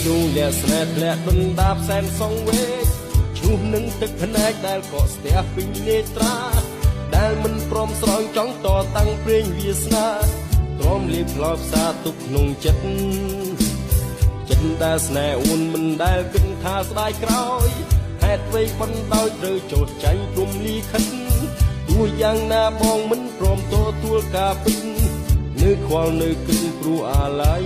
ដួងលះស្នេហ៍ធ្លាក់ដុនដាបសែនសងវេកឈ្នោះនឹងទឹកភ្នែកដែលកកស្ទះពេញនេត្រាដែលមិនព្រមស្រង់ចង់តតាំងព្រេងវាសនាទ្រាំលេបផ្លោផ្សាទុកក្នុងចិត្តចិត្តដែលស្នេហ៍អូនមិនដែលគិតថាស្ដាយក្រោយហេតុអ្វីបណ្ដោយត្រូវចោះចាញ់ព្រំលីខិតទោះយ៉ាងណាបងមិនព្រមទទួលការពិតនៅខ្វល់នៅគិតព្រោះអាល័យ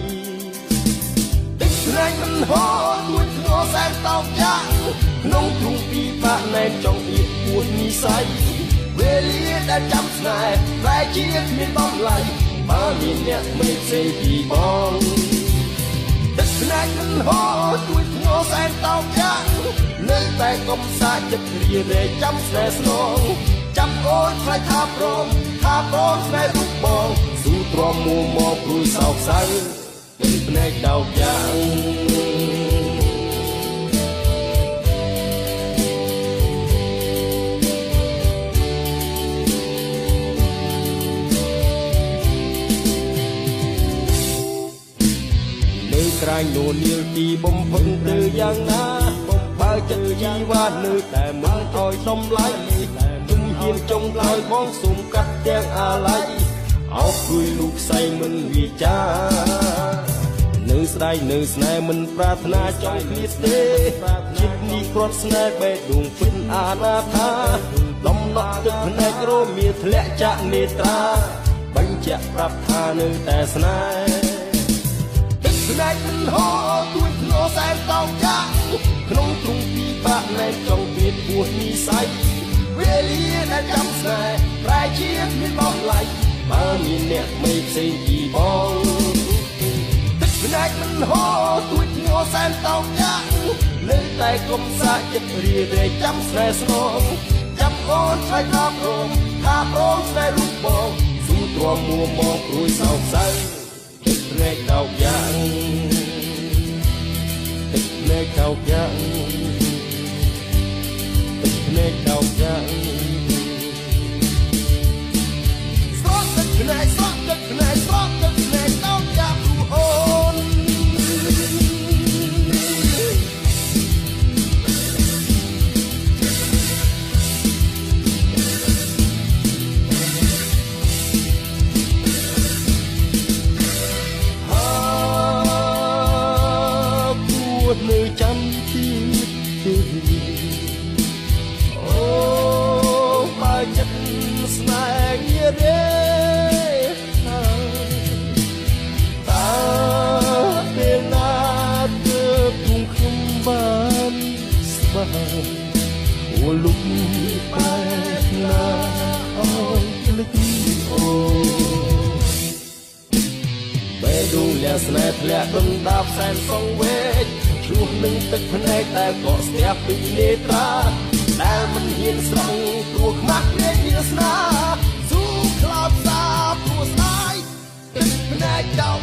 ទឹកភ្នែកមិនហូរទួចធ្ងរសែនតោកយ៉ាងក្នុងទ្រុងពីបាក់ណែនចង់អៀតពួតនិស័យវេលាដែលចាំស្នេហ៍តែជាគ្មានតម្លៃបើមានអ្នកមិនផ្សេងពីបងទឹកភ្នែកមិនហូរទួចធ្ងរសែនតោកយ៉ាងនៅតែកុំសាកចិត្តរារែកចាំស្នេហ៍ស្នងចាំអូនខ្លាចថាព្រមថាព្រមស្នេហ៍រូបបងស៊ូទ្រាំមួមកព្រួយសោកសៅទឹកភ្នែកតោកយ៉ាងនៅក្រាញនួននាលទីបំផុតទៅយ៉ាងណាបើចិត្តជីវ៉ានៅតែមិនអោយតម្លៃជំហានចុងក្រោយបងសូមកាត់ទាំងអាល័យអោបព្រួយលោកស្រីមិនវាចានៅស្ដាយនៅស្នេហ៍មិនប្រាថ្នាចង់ឃ្លាតទេជាតិនេះគ្រាន់ស្នេហ៍បេះដូងពិតអាណាថាដំណក់ទឹកភ្នែករមាធ្លាក់ចាក់នេត្រាបញ្ជាក់ប្រាប់ថានៅតែស្នេហ៍ទឹកភ្នែកមិនហូរទួចធ្ងរសែនតោកយ៉ាងក្នុងទ្រុងពីបាក់ណែនចង់ពីពោះនិស័យវេលាដែលចាំស្នេហ៍ប្រែជាគ្មានតម្លៃបើមានអ្នកមិនផ្សេងពីបងទឹកភ្នែកមិនហូរទួចធ្ងរសែនតោកយ៉ាងនៅតែកុំសាកចិត្តរារែកចាំស្នេហ៍ស្នងចាំអូនឆ្លើយតបព្រមថាព្រមស្នេហ៍រូបបងស៊ូទ្រាំមួមកព្រួយសោកសៅទឹកភ្នែកតោកយ៉ាងទឹកភ្នែកតោកយ៉ាងទឹកភ្នែកតោកយ៉ាងស្រក់ទឹកភ្នែកស្រក់ទឹកភ្នែកស្រក់ទឹកភ្នែកតោកយ៉ាងព្រោះអូននៅចាំជីវិតទេអូបើចិត្តស្នេហ៍ងារេតើពេលណាទើបទូងខ្ញុំបានស្បើអូលុបបែកណាអើយភ្លេចអូបេះដូងលះស្នេហ៍ធ្លាក់ដុនដាបសែនសងវេកឈ្លោះនឹងទឹកភ្នែកដែលកកស្ទះពីនេត្រាដែលមិនហ៊ានស្រង់ព្រោះខ្មាស់ព្រេងវាសនាស៊ូខ្លោចផ្សាព្រោះស្ដាយទឹកភ្នែកដោក